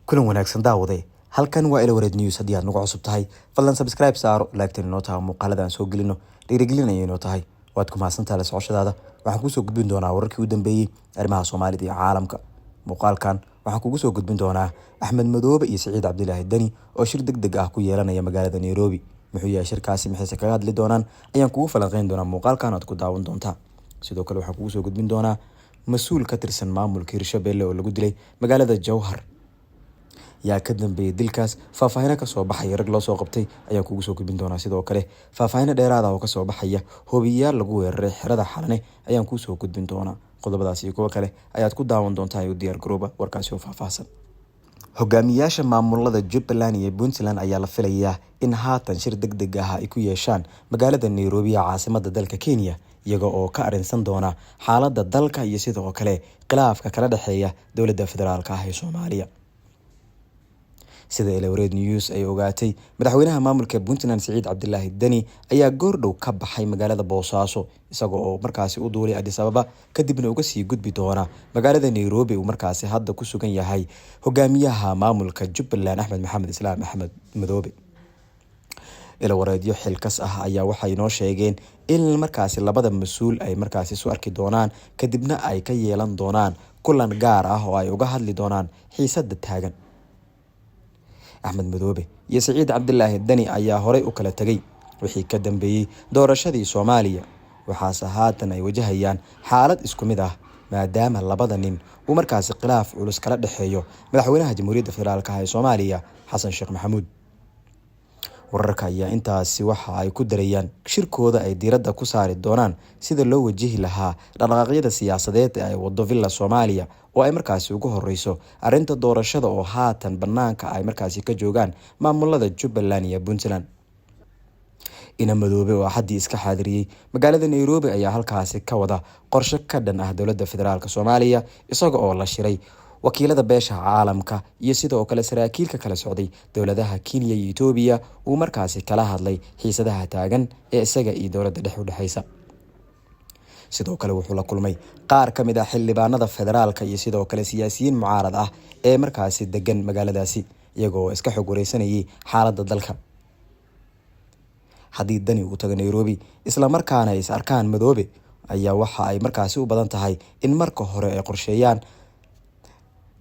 Kulan wanaagsan daawade, halkan waa Ilawareed News. Haddii aad nagu cusub tahay, fadlan subscribe saaro, like-tan inoo taha, muuqaalada aan soo gelino dhiirigelin ayay inoo tahay. Waad ku mahadsantahay la socoshadaada. Waxaan kuusoo gudbin doonaa wararkii u dambeeyey arrimaha Soomaalida iyo caalamka. Muuqaalkan waxaan kugu soo gudbin doonaa Axmed Madoobe iyo Siciid Cabdilaahi Deni oo shir deg deg ah ku yeelanaya magaalada Nairobi. Muxuu yahay shirkaasi? Maxayse kaga hadli doonaan? Ayaan kugu falanqeyn doonaa muuqaalkan aad ku daawan doontaa. Sidoo kale waxaan kugu soo gudbin doonaa mas-uul ka tirsan maamulka Hirshabelle oo lagu dilay magaalada Jowhar. Yaa ka dambeeyay dilkaas? Faahfaahino kasoo baxaya rag loo soo qabtay ayaan kugu soo gudbin doonaa. Sidoo kale faahfaahino dheeraada oo kasoo baxaya hobiyaal lagu weeraray xerada Xalane ayaan kuusoo gudbin doonaa. Qodobadaas iyo kuwo kale ayaad ku daawan doontaa. U diyaar garooba warkaasi oo faahfaahsan. Hogaamiyaasha maamulada Jubbaland iyo Puntland ayaa la filayaa in haatan shir deg deg ah ay ku yeeshaan magaalada Nairobi ee caasimada dalka Kenya, iyaga oo ka arrinsan doona xaaladda dalka iyo sidoo kale khilaafka kala dhexeeya dowladda federaalka ah ee Soomaaliya. Sida Elwareed News ay ogaatay, madaxweynaha maamulka Puntland Siciid Cabdilaahi Deni ayaa goordhow ka baxay magaalada Boosaaso, isaga oo markaasi u duulay Addis Ababa, kadibna uga sii gudbi doona magaalada Nairobi uu markaasi hadda ku sugan yahay hogaamiyaha maamulka Jubbaland Axmed Maxamed Islaam, Axmed Madoobe. Ilawareedyo xilkas ah ayaa waxay noo sheegeen in markaasi labada mas-uul ay markaasi isu arki doonaan, kadibna ay ka yeelan doonaan kulan gaar ah oo ay uga hadli doonaan xiisada taagan. Axmed Madoobe iyo Siciid Cabdilaahi Deni ayaa horey u kala tegay wixii ka dambeeyey doorashadii Soomaaliya, waxaase haatan ay wajahayaan xaalad isku mid ah, maadaama labada nin uu markaasi khilaaf culus kala dhexeeyo madaxweynaha Jamhuuriyadda Federaalka ah ee Soomaaliya, Xasan Sheekh Maxamuud. Wararka ayaa intaasi waxa ay ku darayaan shirkooda ay diiradda ku saari doonaan sida loo wajihi lahaa dhaqdhaqaaqyada siyaasadeed ee ay wado Villa Soomaaliya, oo ay markaasi ugu horeyso arrinta doorashada oo haatan banaanka ay markaasi ka joogaan maamulada Jubbaland iyo Puntland. Ina Madoobe oo Axaddii iska xaadiriyey magaalada Nairobi ayaa halkaasi ka wada qorshe ka dhan ah dowladda federaalka Soomaaliya, isaga oo la shiray wakiilada beesha caalamka iyo sidoo kale saraakiilka kala socday dowladaha Kenya iyo Itoobiya uu markaasi kala hadlay xiisadaha taagan ee isaga iyo dowladda dhex u dhexeysa. Sidoo kale wuxuu la kulmay qaar ka mid ah xildhibaanada federaalka iyo sidoo kale siyaasiyiin mucaarad ah ee markaasi degan magaaladaasi, iyagoo iska xog wareysanayay xaaladda dalka. Haddii Dani uu tago Nairobi islamarkaana ay is arkaan Madoobe, ayaa waxa ay markaasi u badan tahay in marka hore ay qorsheeyaan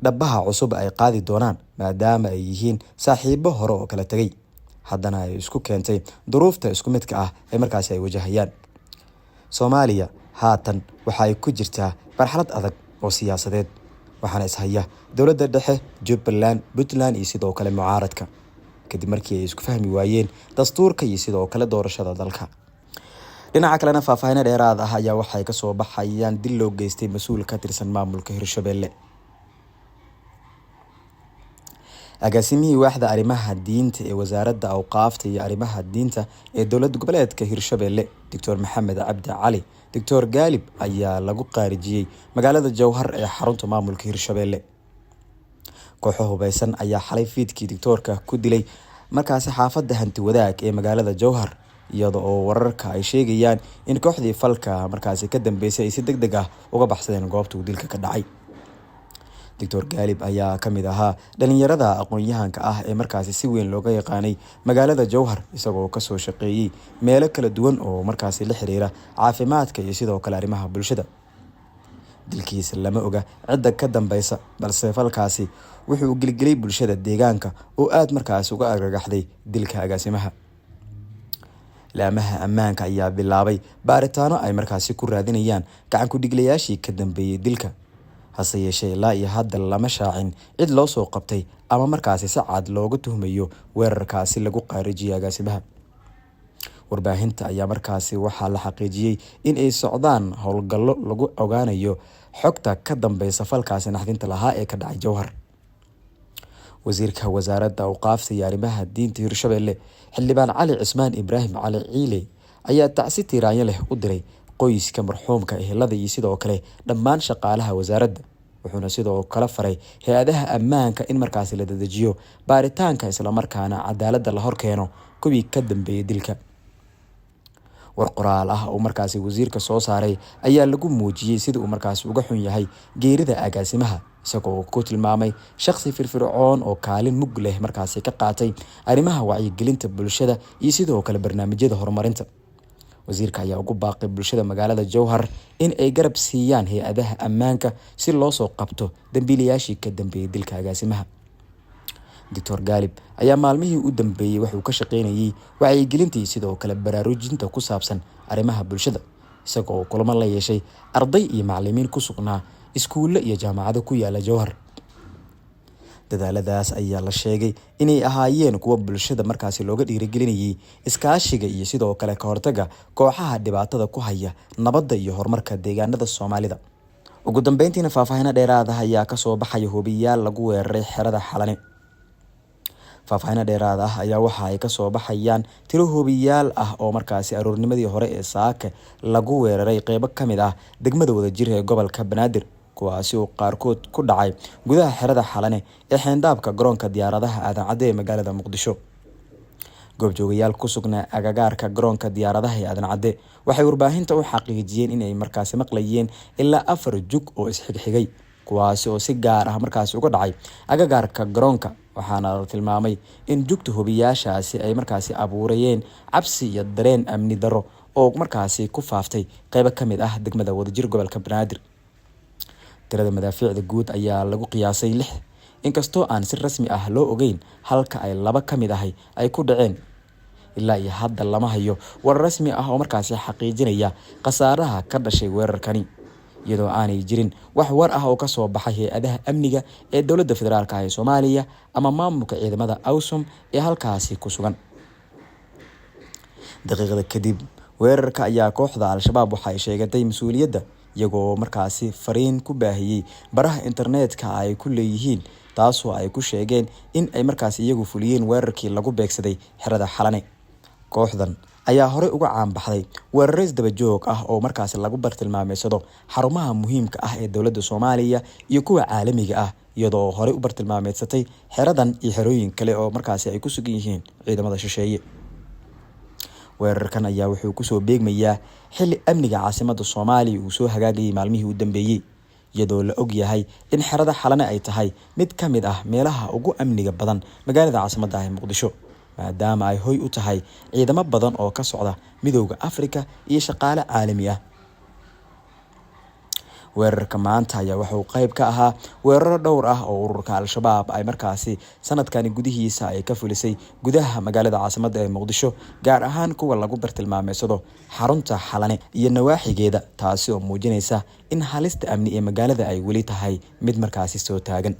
dhabaha cusub ay qaadi doonaan, maadaama ay yihiin saaxiibo hore oo kala tegay, haddana ay isku keentay duruufta isku midka ah ee markaasi ay wajahayaan. Soomaaliya haatan waxa ay ku jirtaa marxalad adag oo siyaasadeed, waxaana ishaya dowladda dhexe, Jubbaland, Puntland iyo sidoo kale mucaaradka, kadib markii ay isku fahmi waayeen dastuurka iyo sidoo kale doorashada dalka. Dhinaca kalena, faahfaahino dheeraad ah ayaa waxay kasoo baxayaan dil loo geystay mas-uul ka tirsan maamulka Hirshabelle. Agaasimihii waaxda arrimaha diinta ee Wasaaradda Awqaafta iyo Arrimaha Diinta ee dowlad goboleedka Hirshabelle, Doctor Maxamed Cabdi Cali, Doctor Gaalib, ayaa lagu qaarijiyey magaalada Jowhar ee xarunta maamulka Hirshabelle. Kooxo hubeysan ayaa xalay fiidkii doctoorka ku dilay markaasi xaafadda Hanti Wadaag ee magaalada Jowhar, iyada oo wararka ay sheegayaan in kooxdii falka markaasi ka dambeysay ay si deg deg ah uga baxsadeen goobta uu dilka ka dhacay. Doctor Gaalib ayaa ka mid ahaa dhalinyarada aqoon-yahanka ah ee markaasi si weyn looga yaqaanay magaalada Jowhar, isagoo kasoo shaqeeyey meelo kala duwan oo markaasi la xiriira caafimaadka iyo sidoo kale arrimaha bulshada. Dilkiisa lama oga cidda ka dambeysa, balse falkaasi wuxuu gelgelay bulshada deegaanka oo aada markaasi uga argagaxday dilka agaasimaha. Laamaha ammaanka ayaa bilaabay baaritaano ay markaasi ku raadinayaan gacan ku-dhiglayaashii ka dambeeyey dilka. Hase yeeshee, ilaa iyo hadda lama shaacin cid loo soo qabtay ama markaasi si cad looga tuhmayo weerarkaasi lagu qaarijiyay agaasimaha. Warbaahinta ayaa markaasi waxaa la xaqiijiyey in ay socdaan howlgallo lagu ogaanayo xogta ka dambeysa falkaasi naxdinta lahaa ee ka dhacay Jowhar. Wasiirka Wasaaradda Awqaafta iyo Arrimaha Diinta Hirshabelle, Xildhibaan Cali Cismaan Ibraahim Cali Ciile, ayaa tacsi tiiraanyo leh u diray qoyska marxuumka, ehelada iyo sidoo kale dhammaan shaqaalaha wasaaradda, wuxuuna sidoo kale faray hay-adaha ammaanka in markaasi la dedejiyo baaritaanka, islamarkaana cadaaladda la horkeeno kuwii ka dambeeyay dilka. War qoraal ah oo markaasi wasiirka soo saaray ayaa lagu muujiyey sida uu markaasi uga xun yahay geerida agaasimaha. Isagoo ku tilmaamay shakhsi firfircoon oo kaalin mug leh markaasi ka qaatay arrimaha wacyigelinta bulshada iyo sidoo kale barnaamijyada horumarinta. Wasiirka ayaa ugu baaqay bulshada magaalada Jowhar in ay garab siiyaan hay-adaha ammaanka si loo soo qabto dambiilayaashii ka dambeeyay dilka agaasimaha. Doctor Gaalib ayaa maalmihii u dambeeyey wuxuu ka shaqeynayay wacyigelintii sidoo kale baraarujinta ku saabsan arrimaha bulshada, isagoo kulamo la yeeshay arday iyo macalimiin ku sugnaa iskuulle iyo jaamacado ku yaala Jowhar. Dadaaladaas ayaa la sheegay inay ahaayeen kuwa bulshada markaasi looga dhiirigelinayay iskaashiga iyo sidoo kale ka hortagga kooxaha dhibaatada ku haya nabadda iyo horumarka deegaanada Soomaalida. Ugu dambeyntiina, faahfaahino dheeraad ah ayaa kasoo baxaya hubiyaal lagu weeraray xerada Xalane. Faahfaahino dheeraad ah ayaa waxa ay kasoo baxayaan tiro hubiyaal ah oo markaasi aroornimadii hore ee saaka lagu weeraray qeybo ka mid ah degmada Wadajir ee gobolka Banaadir, kuwaasi oo qaarkood ku dhacay gudaha xerada Xalane ee xeyndaabka garoonka diyaaradaha Aadan Cadde ee magaalada Muqdisho. Goobjoogayaal ku sugnaa agagaarka garoonka diyaaradaha ee Aadan Cadde waxay warbaahinta u xaqiijiyeen inay markaasi maqlayeen ilaa 4 jug oo isxigxigay, kuwaasi oo si gaar ah markaasi uga dhacay agagaarka garoonka. Waxaana la tilmaamay in jugta hubiyaashaasi ay markaasi abuurayeen cabsi iyo dareen amni darro oo markaasi ku faaftay qeybo ka mid ah degmada Wadajir, gobolka Banaadir. Tirada madaafiicda guud ayaa lagu qiyaasay 6, inkastoo aan si rasmi ah loo ogeyn halka ay 2 ka mid ahi ay ku dhaceen. Ilaa iyo hadda lama hayo warar rasmi ah oo markaasi xaqiijinaya khasaaraha ka dhashay weerarkani, iyadoo aanay jirin wax war ah oo kasoo baxay hay-adaha amniga ee dowladda federaalka ah ee Soomaaliya ama maamulka ciidamada AUSSOM ee halkaasi ku sugan. Daqiiqada kadib weerarka ayaa kooxda Al-Shabaab waxa ay sheegatay mas-uuliyadda, iyagoo markaasi fariin ku baahiyey baraha internetka ay ku leeyihiin, taasoo ay ku sheegeen in ay markaasi iyagu fuliyeen weerarkii lagu beegsaday xerada Xalane. Kooxdan ayaa horey uga caanbaxday weeraro isdaba joog ah oo markaasi lagu bartilmaameedsado xarumaha muhiimka ah ee dowladda Soomaaliya iyo kuwa caalamiga ah, iyadoo horey u bartilmaameedsatay xeradan iyo xerooyin kale oo markaasi ay ku sugan yihiin ciidamada shisheeye. Weerarkan ayaa wuxuu kusoo beegmayaa xilli amniga caasimadda Soomaaliya uu soo hagaagayay maalmihii u dambeeyey, iyadoo la og yahay in xerada Xalane ay tahay mid ka mid ah meelaha ugu amniga badan magaalada caasimadda ah ee Muqdisho, maadaama ay hoy u tahay ciidamo badan oo ka socda Midowga Afrika iyo shaqaale caalami ah. Weerarka maanta ayaa wuxuu qayb ka ahaa weeraro dhowr ah oo ururka Al-Shabaab ay markaasi sanadkani gudihiisa ay ka fulisay gudaha magaalada caasimadda ee Muqdisho, gaar ahaan kuwa lagu bartilmaameedsado xarunta Xalane iyo nawaaxigeeda, taasi oo muujinaysa in halista amni ee magaalada ay weli tahay mid markaasi soo taagan.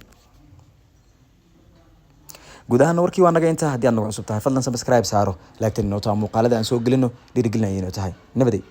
Guud ahaan warkii waa naga intaa. Haddii aad nagu cusub tahay, fadlan subscribe saaro, laagtan inoo taha muuqaalada aan soo gelino, dhiirigelin ayayno tahay. Nabaday.